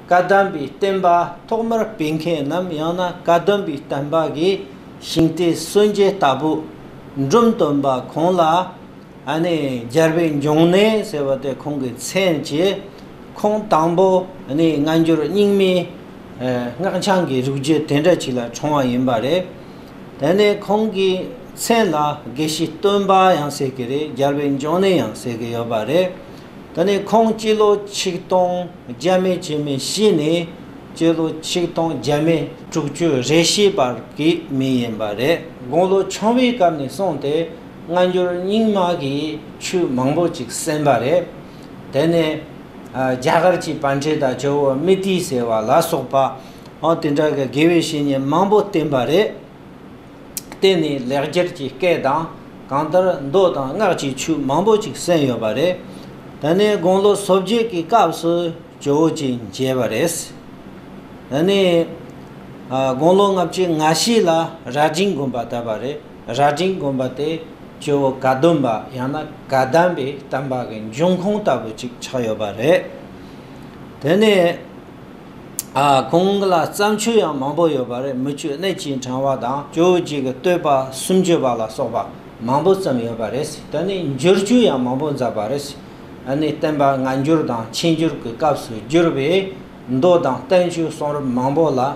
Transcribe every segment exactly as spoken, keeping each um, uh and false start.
བཀའ་གདམས་པའི་བསྟན་པ་ཐོག་མར་སྤེལ་མཁན་ནམ། ཡང་ན་བཀའ་གདམས་པའི་བསྟན་པ་གི་ཤིང་རྟའི་སྲོལ་འབྱེད་ལྟ་བུ་འབྲོམ་སྟོན་པ་ཁོང་ལ། ཨ་ནི་རྒྱལ་བའི་འབྱུང་གནས་ཟེར་བ་དེ་ཁོང་གི་མཚན་གྱིས། ཁོང་དང་པོ་ཨ་ནི་སྔ་འགྱུར་རྙིང་མའི་ཨ་སྔགས་འཆང་གི་རིགས་རྒྱུད་དེ་འདྲ་ཅིག་ལ་འཁྲུངས་པ་ཡིན་པ་རེད། དེ་ནས་ཁོང་གི་མཚན་ལ་དགེ་བཤེས་སྟོན་པ་ཡང་ཟེར་གི་རེད། རྒྱལ་བའི་འབྱུང་གནས་ཡང་ཟེར་གི་ཡོད་པ་རེད། དེ་ནས་ཁོང་སྤྱི་ལོ་ཆིག་སྟོང་བརྒྱ་མེད་བཅུ་མེད་བཞི་ནས་སྤྱི་ལོ་ཆིག་སྟོང་བརྒྱ་མེད་དྲུག་ཅུ་རེ་བཞི་བར་གྱི་མི་ཡིན་པ་རེད། དགུང་ལོ་ཆུང་བའི་སྐབས་ནས་བཟུང་སྟེ་སྔ་འགྱུར་རྙིང་མ་གི་ཆོས་མང་པོ་ཅིག་གསན་པ་རེད། དེ་ནས་ཨ་རྒྱ་གར་གྱི་པཎ་ཌི་ཏ་ཇོ་བོ་མི་ཏྲི་ཟེར་བ་ལ་སོགས་པ། ཨ་དེ་འདྲ་གི་དགེ་བའི་བཤེས་གཉེན་མང་པོ་བསྟེན་པ་རེད། བསྟེན་ནས་ལེགས་སྦྱར་གྱི་སྐད་དང་། གང་ལྟར་མདོ་དང་སྔགས་ཀྱི་ཆོས་མང་པོ་ཅིག་གསན་ཡོད་པ་རེད། དེ་ནས་དགུང་ལོ་སོ་བརྒྱད་ཀྱི་སྐབས་སུ་ཇོ་བོ་རྗེ་མཇལ་བ་རེད། དེ་ནས་ཨ་དགུང་ལོ་ལྔ་བཅུ་ང་བཞི་ལ་རྭ་སྒྲེང་དགོན་པ་བཏབ་པ་རེད། རྭ་སྒྲེང་དགོན་པ་དེ་ཇོ་བོ་བཀའ་གདམས་པ་ཡང་ན་བཀའ་གདམས་པའི་བསྟན་པ་གི་འབྱུང་ཁུངས་ལྟ་བུ་ཅིག་ཆགས་ཡོད་པ་རེད། དེ་ནས་ཨ་ཁོང་ལ་བརྩམས་ཆོས་ཡང་མང་པོ་ཡོད་པ་རེད། མི་ཆོས་གནད་ཀྱི་ཕྲེང་བ་དང་། ཇོ་བོ་རྗེ་གི་བསྟོད་པ་སུམ་ཅུ་པ་ལ་སོགས་པ་མང་པོ་བརྩམས་ཡོད་པ་རེད། དེ་ནས་འགྱུར་བཅོས་ཡང་མང་པོ་མཛད་པ་རེད། ཨ་ནི་བསྟན་པ་སྔ་འགྱུར་དང་ཆེན་འགྱུར་གྱི་སྐབས་སུ་བསྒྱུར་བའི་མདོ་དང་བསྟན་བཅོས་གསུང་རབ་མང་པོ་ལ་ཨ་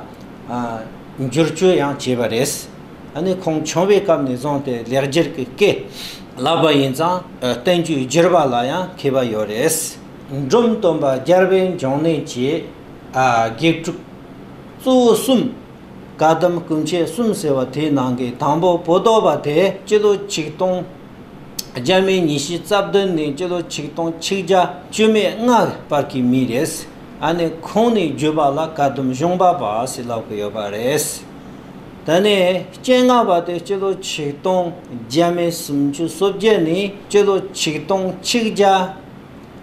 འགྱུར་བཅོས་ཡང་བྱས་པ་རེད། ཨ་ནི་ཁོང་ཆུང་བའི་སྐབས་ནས་བཟུང་སྟེ་ལེགས་སྦྱར་གྱི་སྐད་བསླབ་པ་ཡིན་ཙང་། ཨ་བསྟན་བཅོས་བསྒྱུར་པ་ལ་ཡང་མཁས་པ་ཡོད་རེད། འབྲོམ་སྟོན་པ་རྒྱལ་བའི་འབྱུང་གནས་ཀྱི་ཨ་དགེ་ཕྲུག་གཙོ་བོ་གསུམ། བཀའ་གདམས་སྐུ་མཆེད་གསུམ་ཟེར་བ་དེའི་ནང་གི་དང་པོ་པོ་ཏོ་བ་དེ་སྤྱི་ལོ་ཆིག་སྟོང་བརྒྱ་མེད་ཉི་ཤུ་རྩ་བདུན་ནས་སྤྱི་ལོ་ཆིག་སྟོང་ཆིག་བརྒྱ་བཅུ་མེད་ལྔ་བར་གྱི་མི་རེད། ཨ་ནི་ཁོང་ནས་བརྒྱུད་པ་ལ་བཀའ་གདམས་གཞུང་པ་པ་ཟེར་ལབ་ཀྱི་ཡོད་པ་རེད། དེ་ནས་སྤྱན་སྔ་བ་དེ་སྤྱི་ལོ་ཆིག་སྟོང་བརྒྱ་མེད་སུམ་ཅུ་སོ་བརྒྱད་ནས་སྤྱི་ལོ་ཆིག་སྟོང་ཆིག་བརྒྱ་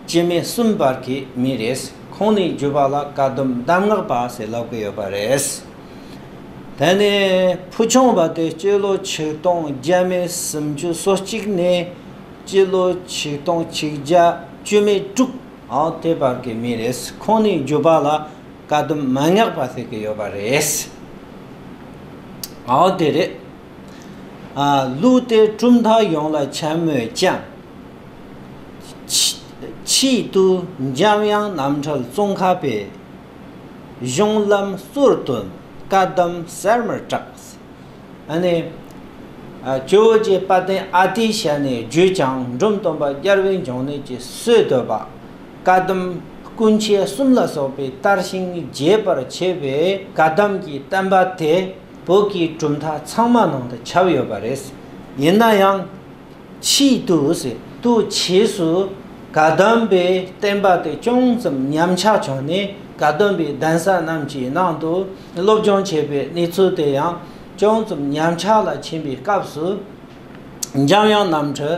བཅུ་མེད་གསུམ་བར་གྱི་མི་རེད། ཁོང་ནས་བརྒྱུད་པ་ལ་བཀའ་གདམས་གདམས་ངག་པ་ཟེར་ལབ་ཀྱི་ཡོད་པ་རེད། དེ་ནས་ཕུ་ཆུང་བ་དེ་སྤྱི་ལོ་ཆིག་སྟོང་བརྒྱ་མེད་སུམ་ཅུ་སོ་གཅིག་ནས་སྤྱི་ལོ་ཆིག་སྟོང་ཆིག་བརྒྱ་བཅུ་མེད་དྲུག་ཨའོ་དེ་བར་གྱི་མི་རེད། ཁོང་ནས་བརྒྱུད་པ་ལ་བཀའ་གདམས་མན་ངག་པ་ཟེར་གྱི་ཡོད་པ་རེད། ཨའོ་དེ་རེད། ཨ་ལུགས་དེ་གྲུབ་མཐའ་ཡོངས་ལ་འཆམ་མོད་ཀྱང་། ཆེད་དུ་འཇམ་དབྱངས་རྣམ་འཕྲུལ་ཙོང་ཁ་པས། གཞུང་ལམ་སྲོལ་བཏོད་བཀའ་གདམས་གསར་མར་གྲགས། ཨ་ནི། ཨ་ཇོ་བོ་རྗེ་དཔལ་ལྡན་ཨ་ཏིའི་ཞལ་ནས་བརྒྱུད་ཀྱང་འབྲོམ་སྟོན་པ་རྒྱལ་བའི་འབྱུང་གནས་ཀྱི་སྲོལ་བཏོད་པ། བཀའ་གདམས་སྐུ་མཆེད་གསུམ་ལ་སོགས་པའི་དར་ཞིང་རྒྱས་པར་བྱེད་པའི་བཀའ་གདམས་ཀྱི་བསྟན་པ་དེ་བོད་ཀྱི་གྲུབ་མཐའ་ཚང་མ་ནང་དུ་ཁྱབ་ཡོད་པ་རེད། ཡིན་ན་ཡང་། ཆེད་དུ་ཟེར་དུ་ཆེད་དུ་བཀའ་གདམས་པའི་བསྟན་པ་དེ་ཅུང་ཙམ་ཉམས་ཆག་བྱུང་ནས། བཀའ་གདམས་པའི་གདན་ས་རྣམས་ཀྱི་ནང་དུ་སློབ་སྦྱོང་བྱེད་པའི་གནས་ཚུལ་དེ་ཡང་ཅུང་ཙམ་ཉམས་ཆག་ལ་ཕྱིན་པའི་སྐབས་སུ། འཇམ་དབྱངས་རྣམ་འཕྲུལ་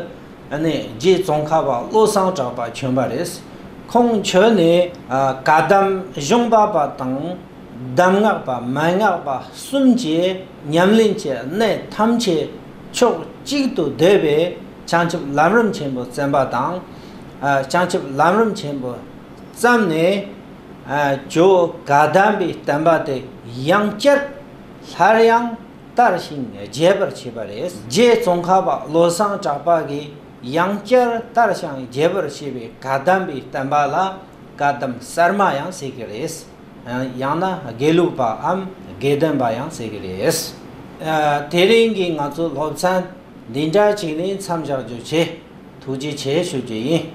ནས་རྗེ་ཙོང་ཁ་པ་བློ་བཟང་གྲགས་པ་བྱོན་པ་རེད། ཁོང་བྱོན་ནས་ཨ་བཀའ་གདམས་གཞུང་པ་པ་དང་། གདམས་ངག་པ་མན་ངག་པ་གསུམ་གྱི་ཉམས་ལེན་གྱི་གནད་ཐམས་ཅད་ཕྱོགས་གཅིག་ཏུ་བསྡུས་པའི་བྱང་ཆུབ་ལམ་རིམ་ཆེན་པོ་བརྩམས་པ་དང་། ཨ་བྱང་ཆུབ་ལམ་རིམ་ཆེན་པོ་བརྩམས་ནས། ཨ་ཇོ་བོ་བཀའ་གདམས་པའི་བསྟན་པ་དེ་ཡང་བསྐྱར་སླར་ཡང་དར་ཞིང་རྒྱས་པར་བྱས་པ་རེད། རྗེ་ཙོང་ཁ་པ་བློ་བཟང་གྲགས་པ་གིས་ཡང་བསྐྱར་དར་ཞིང་རྒྱས་པར་བྱས་པའི་བཀའ་གདམས་པའི་བསྟན་པ་ལ་བཀའ་གདམས་གསར་མ་ཡང་ཟེར་གྱི་རེད། ཡང་ན་དགེ་ལུགས་པའམ་དགེ་ལྡན་པ་ཡང་ཟེར་གྱི་རེད། ཨ་དེ་རིང་གི་ང་ཚོའི་སློབ་ཚན་འདི་འདྲ་ཅིག་ནས་མཚམས་བཞག་རྒྱུ་བྱས། ཐུགས་རྗེ་ཆེ་ཞུ་རྒྱུ་ཡིན།